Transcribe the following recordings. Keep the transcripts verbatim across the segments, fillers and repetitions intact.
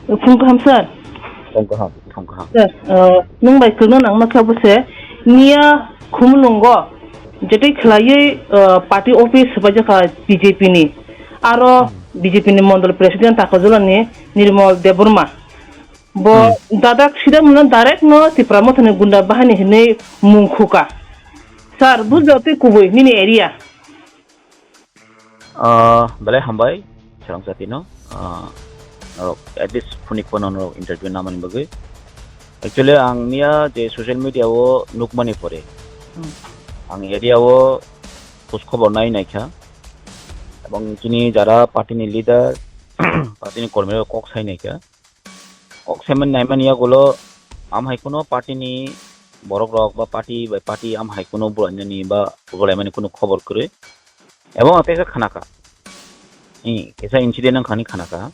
Phung kaham, sir. Phung kaham, phung kaham. Sir, uh, nwng bai kwrwngno nangma khe abo se, niya Khumulwngo jetai khwlaiwi, uh, party office swbaijak kha B J P ni. Aro Hmm. B J P ni mondol president Takarjala ni Nirmal Debbarma. Bo Hmm. dadak sida mano direct no Tipra Motha ni gunda bahini hinwi mung khuka. Sir, bujao tei kubui nini area. Ah, belai hambai, Sarang Jatino. Ah, norok at least phone ni phone norok interview namani bagwi. Actually, ang niya je social media o nukmani pore. Hmm. Ang area o khoj khobor nai naikha. Ebong chini jara party ni leader, party ni kormi rok kok sai naikha. Kok saiman naimani yagulo am hai kuno party ni borok rok ba party bai party am hai kuno bulainani ba bulaimani kuno khobor kwrwi. Ebong ang teisa khanaka. I, kisa incident ang khani khanaka.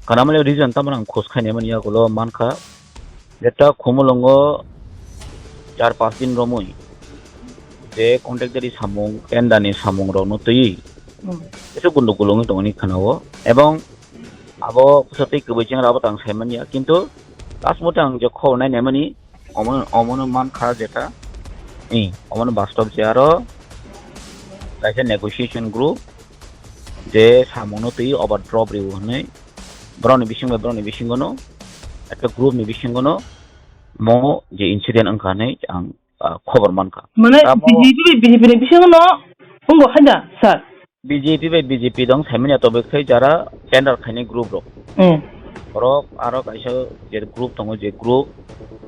Khanamani reason tamani ang khos khainai mani yagulo mankha. Jeta Khumulwngo char pas din romwi je contractor ni samung, tender ni samung rokno twiwi Hmm. kisa gundugul wngwi tongmani khanao. Ebong abo bwsa twi kwbwi chengra abo tang saimanya. Kintu last mote ang je khobor nai naimani, omo, omono mankha jeta, i, omono bastob je aro kaisa negotiation group je samungno twi overdraw rw hwnwi borokni bising bai borokni bisingono ekta group ni bisingono mo je incident wngkha hwnwi ang, ah, khobor mankha. Mane Abo B J P, B J P ni bisingono wngkha haida, sir? B J P bai B J P dong saimanya tobwi khai jara tender khainai group rok. Hmm. Borok aro kaisa je group tongo, je group,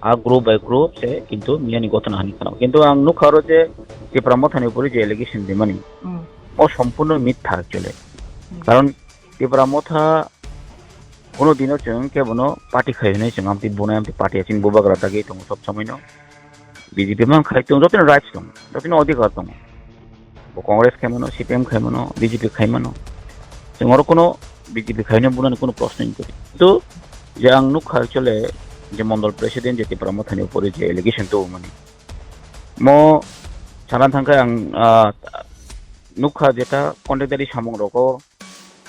a group by group se kintu miyani gotona hani khana. Kintu ang nukha aro je Tipra Mothani upori je allegation dimani. Hmm. O sompurno mitha actually. Hmm. Karon Tipra Motha kono dino chwng kebono party khai hwnwi chwng amtwi bunai amtwi party aching bubagra dagi tongo sob somoino. B J P man khai tongo, jotoni rights tongo, jotoni odhikar tongo. Bo Congress khai mano, C P M khai mano, B J P khai mano. Chwng oro kono B J P khaino bunani kono proshno wngkha. Kintu je ang nukha actually je mondol president je Tipra Mothani upori je allegation tubumani. Mo sana thangkhe ang, ah, nukha jeta contractor samung rogo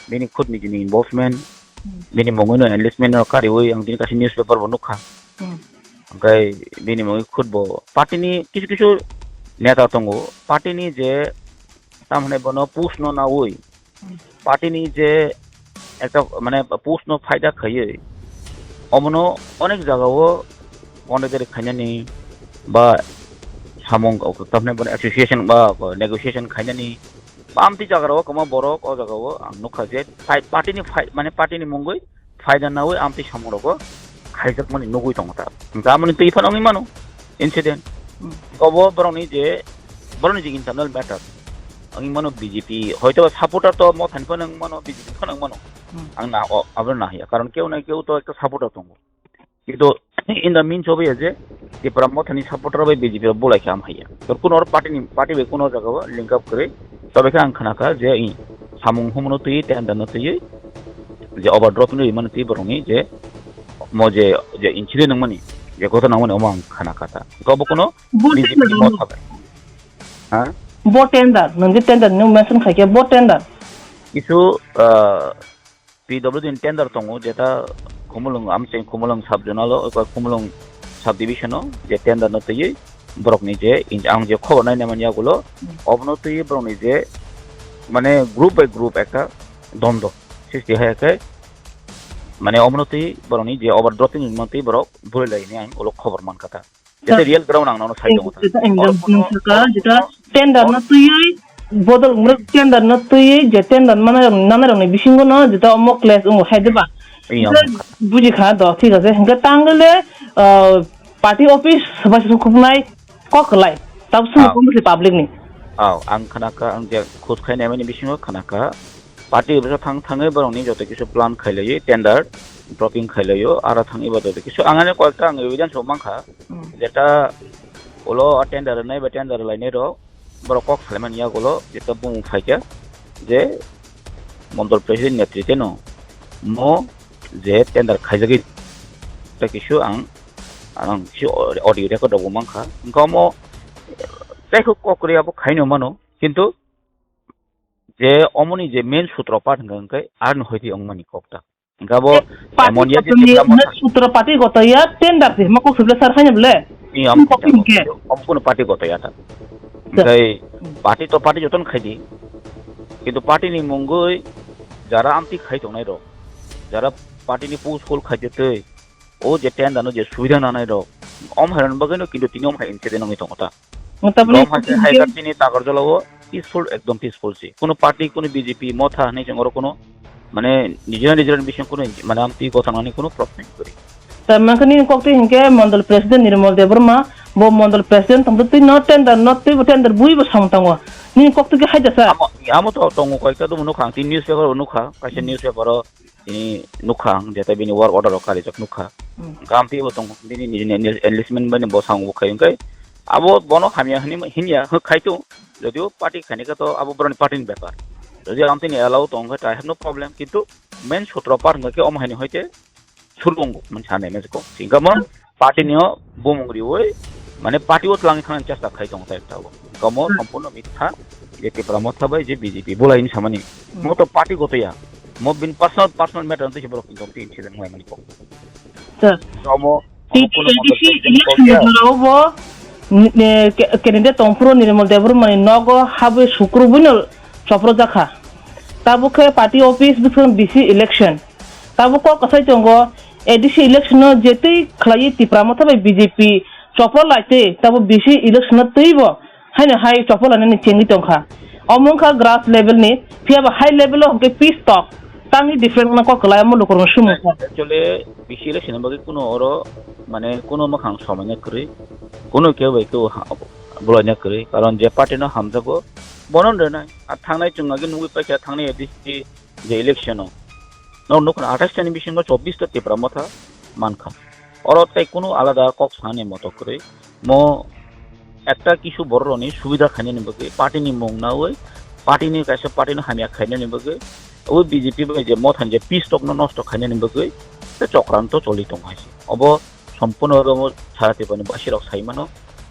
bini khud nijini involvement, Hmm. bini mungwino enlistment no kariwi ang tini kaisa newspaper bo nukha. Hmm. Hwnkhe bini mungwi khud bo party ni kisu kisu neta tongo, party ni je tamhwnai bono push no nawi, Hmm. party ni je ekta mane push no phaida khaiwi omono onek jagao contractor khainani ba samung tamhwnai bono association ba negotiation khainani Ba amtwi jaga rok kwma borok o jaga o ang nukha je fight party ni fight mane party ni mungwi fight nawi amtwi samung rogo khaijakmani nugwi tongo ta. Hwnkhe amoni twi phano wngwi mano incident. Hmm. Obo borokni je borokni je internal matter wngwi mano B J P hoito supporter to Mothani phano wngwi mano B J P phano wngwi mano. Hmm. Ang na o abo na hiya karon keu na keu to ekta supporter tongo. Kintu in the means of je Tipra Mothani supporter bai B J P rok bulai khe am haiya. To kuno party ni party bai kuno jaga o link up kwrwi. Tobe khe ang khana kha je i samung humno twi tender no twi je overdraft ni mano twi borokni je mo je je incident nangmani je gotona nangmani omo ang khana kha ta. To bo kuno Bo B J P tender ni no. Motha bai. Ha? Bo tender, nung je tender ni mention khai khe bo tender. Kisu, ah, P W D ni tender tongo, jeta Khumulwng, amcheng Khumulwng sub zonal o, eko Khumulwng sub division o, je tender no twiwi borok ni je, in-, ang je khobor nai nai manya ulo, Hmm. obono twiwi borok ni je, mane group by group ekta dondo sristi hai khe, mane obono twiwi borok ni je overdraft ni mantwi borok bwrwi lai hwnwi ang ulo khobor man kha ta. Jeta real ground ang nono sai tongo ta. Jeta ang Oro jang kuno, saka, oro jeta kuno, tender oro no twiwi, bodol umrek tender no twiwi, je tender mana rok, nana rok ni bisingo no, jeta omo clash ungo hai deba. Iya, jeta omo kha. Buji kha do, thik ase. Hingke tangdele, ah, party office, sobai sobai khuknai, kok lai. Tab sung Ah. Public ni. Ah, ang khana kha, ang je khus khai nai mani bisingo khana kha. Party office o thang thangwi borokni joto kisu plan khailaiwi tender dropping khailaio, aro thangwi bo joto kisu ang ani koyekta ang evidence rok mankha, Hmm. jeta ulo a tender rwnai ba tender lainai rok borok kok salaimani yagulo jeta bumung phaikha je mondol president netrite no mo je tender khaijagwi ta kisu ang, ang kisu audio record rok bo mankha, wngkha omo tei kok kwrwi abo khaino mano, kintu je omoni je main sutro part hwnkha hwnkhe aroni hoitwi wngmani kok ta. Hwnkhe abo Party emon ya je gotoya, Tipra Motha. Sutro party gotoya, tender se, mako suble sar haino bole. Ni am Ni kopi kamo, hingke. Am kono party gotoya ta. Sir. Hingke party to party joton khaidi. Kintu party ni mungwi jara amti khai tongnai rok, jara party ni post hol khai jotoi, o je tender no je subida nanai rok, om hairan bagwi no kintu tini om hai incident wngwi tongo ta. Tamni Gom hai hai kati ni Takarjala o peaceful, ekdom peaceful si. Kono party, kono B J P, Motha hinwi chwng oro kono, mane, nijera nijera bising kono, mane, amtwi gothanani kono problem kwrwi. Tamni khe nini koktwi hinkhe Mondol President Nirmal Debbarma, bo Mondol President tongtwi no tender, no twi bo tender bui bo samung tongo. Nini koktwi khe hai da sa? Amo, amo to tongo, koikta do nukha, ang tini newspaper o nukha, kaisa newspaper o tini nukha ang, jeta bini work order rok karijak nukha. Hmm. Hingke amtwi bo tongo, bini nini enlistment bai ni bosong bo khai hingke abo bono hamya hini, hinya hwk khai tongo, jodio party khaini khe to abo boroni party ni bepar. Jodi amtwi ni allow tong khe I have no problem, kintu main sutro part hingke omo haini hoite sulung man sane me ko. Hingke mo party ni o bumung riwi, mane party o twlang thang chesta khai tongo ta ekta bo. Hingke mo Hmm. Sampono mitha, je Tipra Motha bai je B J P bolai ni samani. Hmm. Mo to party gotoya. Mo bin personal, personal matter twi borok incident wngmani kok. Sir. Omo, omo T T A D C kono motor election president ni kok ya. Jorao bo, n-, e, ke-, candidate tongphuru Nirmal Debbarma ni nogo habwi sukru buino chopro jakha. Tabuk khe party office bwswk B C election. Tabuk kok kwsai tongo, A D C election no je twi khlaiwi Tipra Motha bai B J P chopro lai twi, tabuk B C election no twi bo haino hai chopor lainani chengwi tongkha. Omo wngkha grass level ni, phiya ba high level o hwnkhe peace talk. Tangwi different wngna kok kwlai omo lukurokno sumung kha. Actually, B C election ni bagwi kuno oro, mane, kuno mwkhang somaina kwrwi, kuno kebo bai kebo ha-, bulaina kwrwi. Karon je party no hamjago, bono rwnai. A thangnai chwng agi nugwi paikha thangnai A D C je election o. Nok nukha athais tani bisingo chobbish ta Tipra Motha mankha. Oro tei kunu alada kok sanani moto kwrwi. Mo ekta kisu bororokni subida khainani bagwi, party ni mung nawi, party ni kaisa party no hamya khainani bagwi, abo B J P bai je Motha ni je peace talk no nosto khainani bagwi, tei chokranto choli tongo hai se. Obo sompuno oro sara Tripura ni basirok sai mano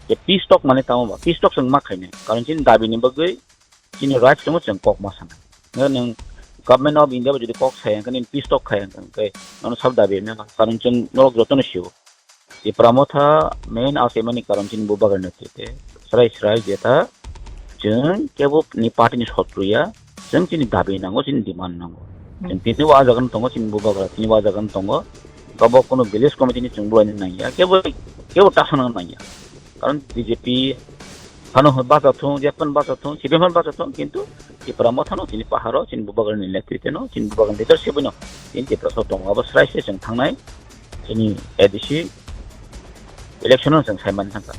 je peace talk mane tamo ba, peace talk chwng ma khainai. Karon chini dabi ni bagwi chini rights tongo, chwng kok ma sanai. Nang, nang Government of India bai jodi kok sai hwnkhe, nini peace talk khai hwnkhe, nono sab dabi hwnwi karon chwng norok jotono sio. Tipra Motha main achaimani karon chini bubagra ni tete. Srai srai jeta chwng kebo ni party ni sotru ya, chwng chini dabi nango, chini demand nango. Chwng tini o jaga no tongo, chini bubagra tini o jaga no tongo. Gabo kono village committee ni chwng bwlai nangya, kebo, kebo tasana nangya. Karon B J P phano hwn bacha thung, je phano bacha thung, C P M phano bacha thung, kintu Tipra Motha no chini paharo, chini bubagra ni netrite no, chini bubagra ni leadership no, chini Tipra so tongo, abo srai se chwng thangnai, chini A D C election no chwng sai mani thangkha.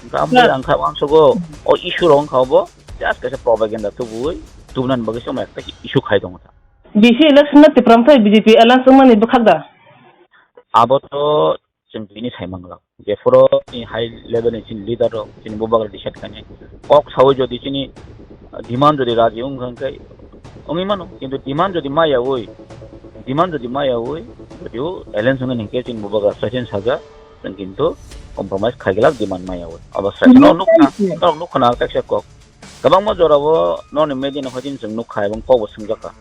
Hwnkhe abo Sir. Ang kha, ang sogo, o issue rok wngkha obo, just kaisa propaganda tubui, tubunani bagwi se omo ekta issue khai tongo ta. B C election no Tipra Motha B J P alliance wngmani bwkhak da? Abo to chwng tini sai manglak. Jephuru ni high level ni chini leader rok, chini bubagra decide khainai. Kok sawi jodi chini, uh, demand jodi raji wng kha hwnkhe wngwi mano. Kintu demand jodi mayawi, demand jodi mayawi, jodi o alliance wngkha hwnkhe chini bubagra session saja, chwng kintu compromise khaiglak demand mayawi. Abo session no nukna, norok nukna kaisa kok. Kwbangma jorao nokni media ni hoiteni chwng nukha ebong kokbo swngjak kha.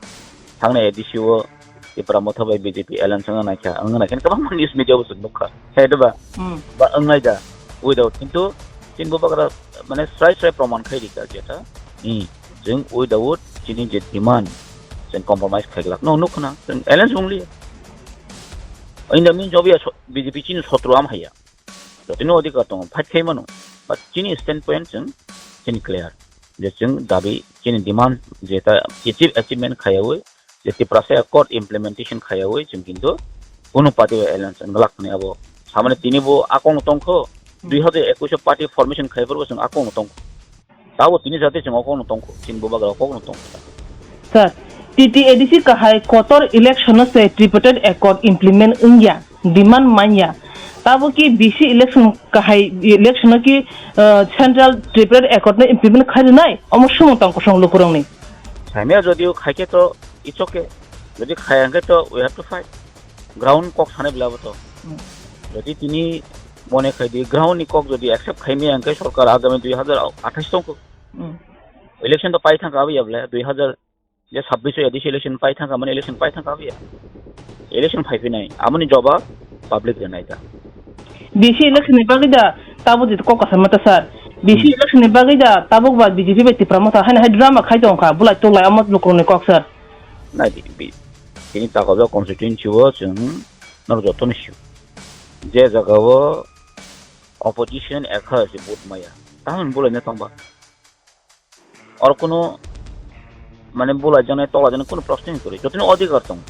Thangnai A D C o Tipra Motha bai B J P alliance wngna naikha, wngna naikha kwbangma news media o chwng nukha. Hai da ba? Hmm. Ba wngnai da? Without, kintu chini bubagra mane srai srai proman khai rikha jeta. Hmm. Chwng without chini je demand, chwng compromise khaiglak no nukha na, chwng alliance wngli. In the means of B J P chini sotru am haya. Jotoni odhikar tongo, fight khai mano. But chini standpoint chwng, chini clear. Je chwng dabi, chini demand, jeta achieve, achievement khaiyawi, je Tiprasa Accord implementation khaiyawi, chwng kintu kunu party bai alliance wngwlak hwnwi abo samani tini bo akong tongkho, Hmm. dui hazar ekush o party formation khaiphuru chwng akong tongkho. Tabo tini jate chwng o kokno tongkho, chini bubagra o kokno tongkho. Sir, T T A D C kahai kotor election no se tripartite accord implement wngya, demand manya. Tabo ki B C election kahai election no ki, uh, central tripartite accord no implement khairwnai, omo sumung tong kosong lukurokni. Saimaya jodi o khaikhe to it's okay, jodi khaya hwnkhe to we have to fight. Ground kok sanai bwlabo to. Hmm. Jodi tini mone khai di ground ni kok jodi accept khaimaya hwnkhe sorkar agami dui hazar athais tongkho. Hmm. Election to pai thangkha abya bwle, dui hazar je sabbish o A D C election pai thangkha, mane election pai thangkha abya. Election phai phinai, amoni jobab public rinai da. B C election ni bagwi da tabuk di kok kasar mata sir. B C Hmm. election ni bagwi da tabuk ba B J P bai Tipra Motha haino hai drama khai tong kha, bulai tulai amo lukurokni kok sir. Nai di, bi-, tini Takarjala constituency o chwng norok jotono sio. Je jaga o opposition ekha se vote maya, tahon bulai na tongba. Oro kuno mane bulai janai, tola janai kuno proshno kwrwi, jotoni odhikar tongo.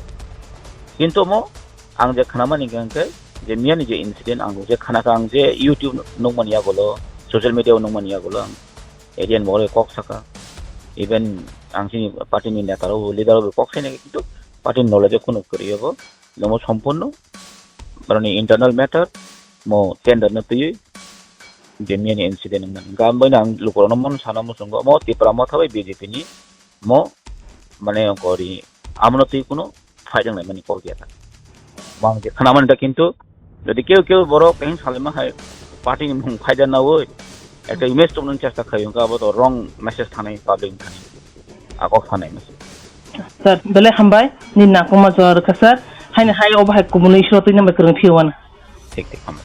Kintu omo ang je khnamani hwnkhe je miyani je incident ang je khnakha, ang je YouTube nukmani yagulo, social media o nukmani yagulo ang alien bo kok saka. Even ang chini party ni neta rok, leader rok kok sai nai, kintu party ni knowledge o kuno kwrwi obo. Omo sompurno borokni internal matter, mo tender no twiwi je miyani incident wngmani. Hwnkhe ang boino ang lukurokno mono sana muchungo, mo Tipra Motha bai B J P ni mo mane ongkori amono twi kuno fight wnglaimani kok ya ta. Mo ang je khnamani da, kintu jodi keu keu borok kaisa salaima hai party ni mung phaida nawi ekta image tongmani chesta khai, hwnkhe abo to wrong message thanai public ni thani. A kok sanai masa. Sir, belai hambai, nini nangkukma jora rwkha sir. Haino hai obo hai kubuni isuro twi nang bai kwrwng phiyo uanw. Thik thik, hambai.